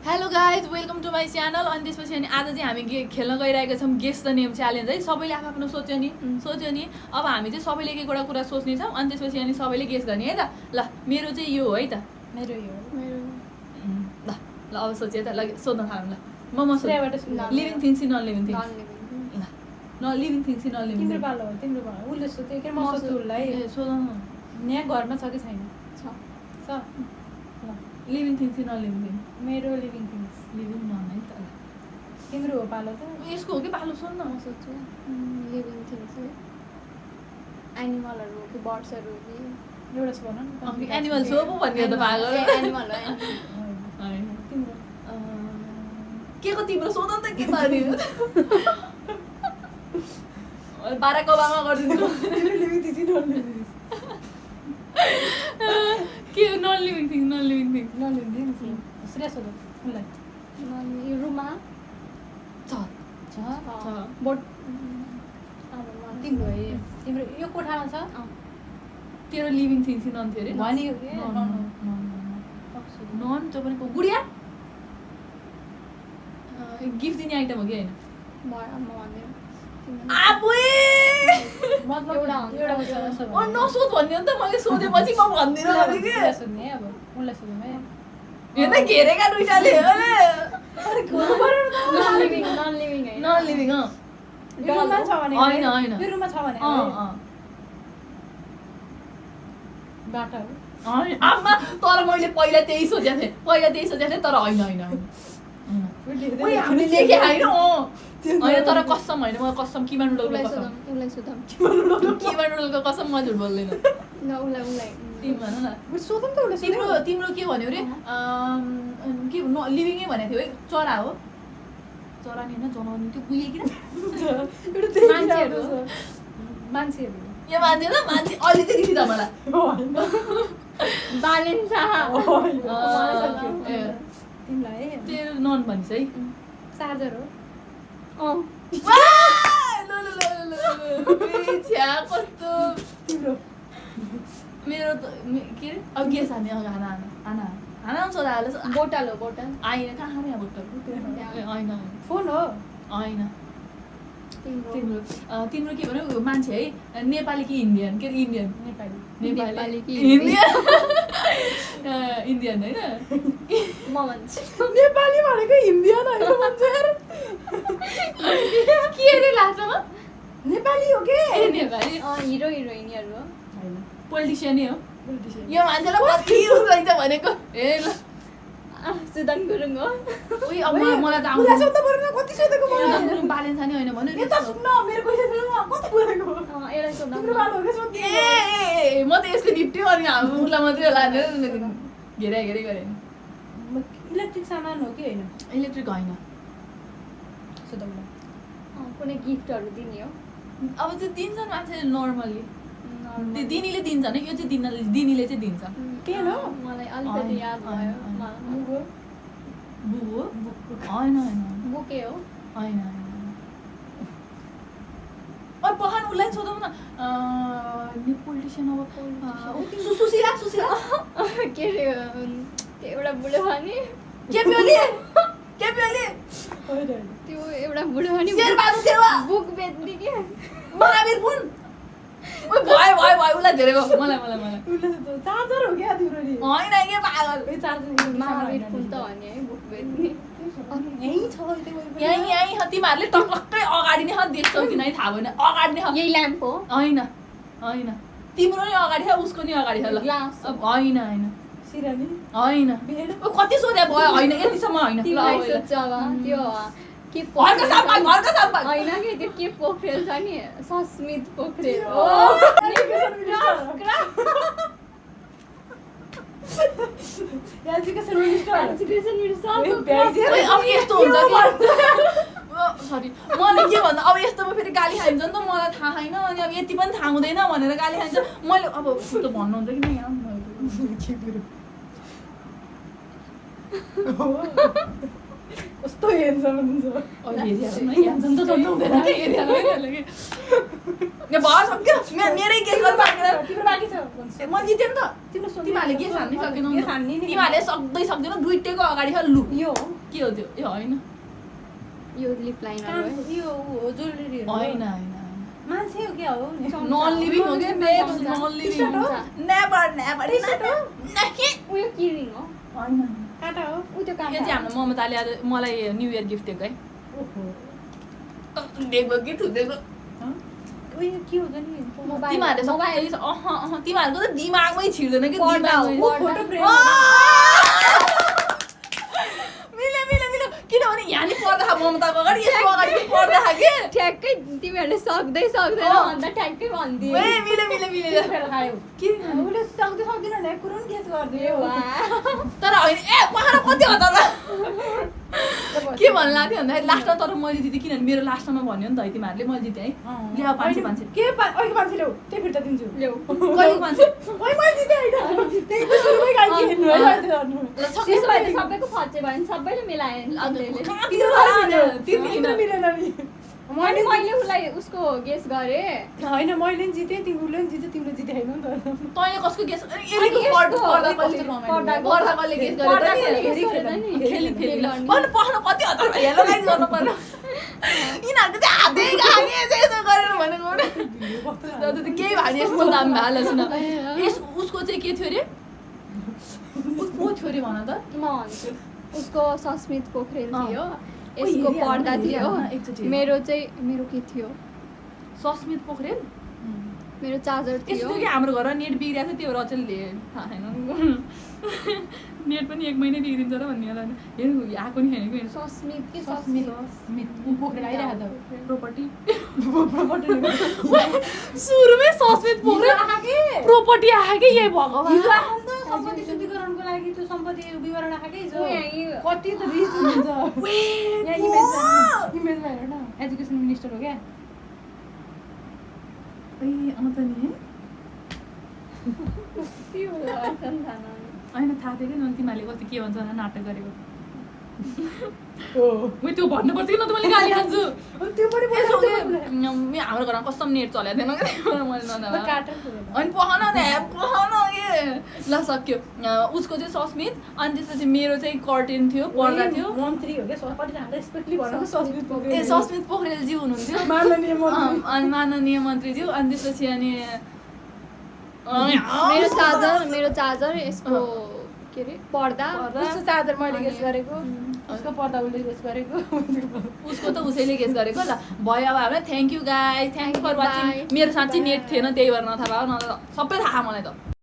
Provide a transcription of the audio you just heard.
Hello guys welcome to my channel. अनि त्यसपछि अनि आज चाहिँ हामी खेल्न गइरहेका छौँ गेस द नेम च्यालेन्ज है। सबैले आफ्नो सोच्यो नि अब हामी चाहिँ सबैले एक एकवटा कुरा सोच्ने छौँ अनि त्यसपछि अनि सबैले गेस गर्ने है त। ल मेरो चाहिँ यो हो है त, मेरो यो ल ल अब सोचे त ल सोध्न थालौँ। ल म living things non living things, ल लिभिङ थिङ्स नन लिभिङ तिम्रो पालो हो, तिम्रो पालो उसले सोध्यो के म सोध्छु उसलाई। सोधौँ यहाँ घरमा छ कि छैन? छ। Living things non living things? मेरो लिभिङ थिङ्स लिभिङ नन है त। तिम्रो हो पालो त? यसको हो कि पालो सोध्न म सोध्छु लिभिङ थिङ्स है, एनिमलहरू हो कि बर्ड्सहरू हो कि? एउटा छ भन न। एनिमल्स हो पो भन्ने त पागल। एनिमल हो। तिम्रो के को तिम्रो सोध त के गर्ने बाराक ओबामा गरिदिनु living things non living things के non living thing non living thing non living things Shreya सोध उसलाई। रुमा छ छ बोट तिम्रो है, तिम्रो यो कोठामा छ? तेरो लिभिङ थिङ नन थियो अरे भनियो के? नन त्यो पनि गुडिया गिफ्ट दिने आइटम हो कि होइन? म भन्दिनँ। मतलब एउटा एउटा छ नसोध भन्ने हो नि त। मैले सोधेपछि म भन्दिनँ भने कि सोध्ने अब उसलाई सोधौँ है। हेर्न घेरेका दुइटाले नन लिभिङ है। नन लिभिङ यो रुममा छ भने होइन, होइन। यो रुममा छ भने बाटा हो। आमा तर मैले पहिला त्यही सोचेको थिएँ तर होइन हामीले लेखे होइन होइन तर कसम होइन, म कसम किमा नुडलको कसम उसलाई सोधौँ किमा नुडलको कसम म झुट बोल्दैन। न उसलाई तिमी भन न सोधौँ त उसलाई। तिम्रो के भन्यो अरे के लिभिङै भनेको थियो है? चरा हो? चरा नि होइन जनाउने त्यो उयो किन मान्छेहरू मान्छेहरू यो मान्छे त मान्छे अहिले चाहिँ रिसिदा मलाई बालेन्सा तिमीलाई तेरो नन भनिस् है? चार्जर हो। कस्तो तिम्रो मेरो त के अरे अब के छ नि खाना सोधा बोटल हो बोटल आइन कहाँ यहाँ बोतल होइन फोन हो। होइन तिम्रो तिम्रो के भन्यो मान्छे है? नेपाली कि इन्डियन? के अरे इन्डियन नेपाली कि इन्डियन इन्डियन होइन म भन्छु नेपाली भनेको इन्डियन होइन मान्छे के अरे लास्टमा नेपाली हो के? नेपाली हिरो हिरोइनहरू हो। पोलिटिसियनै हो पोलिटिसियन यो मान्छेलाई कति रुचाइन्छ भनेको ए ल सुदन गुरुङ हो। उही अब मलाई त उसलाई सोध्दा परेन कति सोधेको मलाई। बालेन्सा नि होइन भन्नु यता सुन्न मेरो क्वेसन कति बोलेको? यसलाई सोध्दा तिम्रो बाल हो के सोध्ने? ए म त यसको निप्ट्यो अनि हाम्रो उसलाई मात्रै होला घेरा घेरै गरेँ। इलेक्ट्रिक सामान हो कि होइन? इलेक्ट्रिक होइन। सोधौँ न। कुनै गिफ्टहरू दिने हो? अब त्यो दिन्छन् मान्छेले नर्मल्ली दिनीले दिन्छ नि, यो चाहिँ दिनीले चाहिँ दिन्छ। के हो? मलाई अलिकति याद भयो। बुबो बुबो होइन होइन बुके हो। होइन अब बहान उसलाई सोधौँ न पोलिटिसियन अब सुशीला के अरे त्यो एउटा बुढो भने केपी त्यो एउटा बुढो भने शेरबहादुर देउवा बुक बेच्ने के महावीर पुन भयो उसलाई धेरै भयो मलाई चार्जर हो क्या तिम्रो नि? होइन के पागल चार्जर महावीर पुन त भने है बुक बेच्ने। यही छ यहीँ तिमीहरूले टक्कै अगाडि नै देख्छौ कि नै थाहा भएन अगाडि नै यही ल्याम्प हो। होइन तिम्रो नि अगाडि छ उसको नि अगाडि छ ल ग्लास अब होइन सिरानी होइन कति सोधे भयो होइन यतिसम्म होइन तिमीलाई सोध्छ अब त्यो के घरको सामान होइन कि त्यो के पोखरेल छ नि सस्मित पोखरेल हो। एजुकेसन मिनिस्टर एजुकेसन मिनिस्टर अब यस्तो हुन्छ कि सरी मैले के भन्दा अब यस्तोमा फेरि गाली खाइन्छ नि त मलाई थाहा छैन अनि अब यति पनि थाहा हुँदैन भनेर गाली खाइन्छ मैले अब त भन्नुहुन्छ कि नै कस्तो हेर्छम हुन्छ मेरै के गर्नु तिम्रो बाँकी छ म जितेँ नि त तिम्रो तिमीहरूले के हान्नै सकेनौ के हान्ने नि तिमीहरूले सक्दैन दुईटैको अगाडि छ लु यो के हो त्यो ए होइन यो लिप लाइनर हो यो हो ज्वेलरी होइन मान्छे हो क्या हो नन लिभिङ हो कि बेब्स नन लिभिङ नेभर नेभर उयो किरिङ हो होइन काटा हो उ त्यो यो काटा चाहिँ हाम्रो ममताले आज मलाई न्यू इयर गिफ्ट दिएको है ओहो दिएको कि थुदेको उयो के हुन्छ नि तिमीहरूले मोबाइल सबै तिमीहरूको त दिमागमै छिर्दैन कि पर्दा हो, दिमागमै फोटो फ्रेम मिल्यो मिल्यो मिल्यो किनभने यहाँ नि पर्दा ममताको अगाडि यसको अगाडि पर्दा के ठ्याक्कै तिमीहरूले सक्दैन भन्दा ठ्याक्कै भनिदिए ए मिल्यो मिल्यो मिल्यो फेर खायो के उसले सक्दैन भने कुरो नि गेस गरिदियो तर होइन ए पहाड कति हो त के भन्नु लाग्थ्यो भन्दाखेरि लास्टमा तर मैले जितेँ किनभने मेरो लास्टमा भन्यो नि त है तिमीहरूले मैले जितेँ है ल्याऊ 500 के अहिले 500 ल्याऊ त्यही फिर्ता दिन्छु ल्याऊ कहिले 500 ओइ मैले जितेँ होइन त्यही त सुरुमै गाली खेल्नु है मैले गर्नु त्यसपछि सबैको फचे भयो नि सबैले मिलाए तिमीले मिलेन नि मैले उसलाई उसको गेस गरे होइन मैले नि जितेँ तिमीले नि जित्यो तिमीले जिते होइन नि त तैँले कसको गेस पर्दा कसले गेस गरेर नि खेली फेरि भन्नु पढ्नु कति हतार भयो लगाइ गर्नु पर्नु यिनीहरूको चाहिँ हातै गागे यसो गरेर भनेको केही भारी यस्तो दाम भएन सुन यस उसको चाहिँ के थियो अरे को थियो अरे भन त म भन्छु उसको सस्मित पोखरेल थियो ओइ, यसको हेरिहाल्नु, पर्दा थियो हेरिहाल्नु, एकचोटि मेरो के थियो सस्मित पोखरेल मेरो चार्जर यस्तो थियो कि हाम्रो घरमा नेट बिग्रिएको थियो त्यो रचेलले थाहा छैन नेट पनि 1 महिना बिग्रिन्छ र भन्ने होला हेर्नु आएको नि छैन कि सस्मित के स्मित पोखरेल आइरहेको त प्रोपर्टी सुरुमै सस्मित पोखरेल प्रोपर्टी आयो कि यही भगवान् हिजो आएको नि त सम्पत्ति शुद्धिकरणको लागि त्यो सम्पत्ति विवरण आएको हिजो कति त रिस हुन्छ यहाँ इमेजमा हेर न एजुकेसन मिनिस्टर हो क्या होइन थाहा थियो कि तिमीहरूले कति के भन्छ भनेर नाटक गरेको त्यो भन्नुपर्छ कि न त मैले गाली खान्छु त्यो पनि हाम्रो घरमा कस्तो नेट चलेको थिएन कि मैले काटेर अनि पहन के ल सक्यो उसको चाहिँ सस्मित अनि त्यसपछि मेरो चाहिँ कर्टेन थियो पर्दा थियो मन्त्री हो क्या कति हाम्रो स्पेसली भनौँ सस्मित पोखरेल ए सस्मित पोखरेलज्यू हुनुहुन्थ्यो माननीय मन्त्री अनि माननीय मन्त्रीज्यू अनि त्यसपछि अनि मेरो चार्जर यसको के अरे पर्दा उसको चार्जर मैले गेस गरेको उसको पर्दा उसले गेस गरेको उसको त उसैले गेस गरेको ल भयो अब हामीलाई thank you guys thank you for watching मेरो साँच्चै नेट थिएन त्यही भएर नथाहा भयो न सबै थाहा मलाई त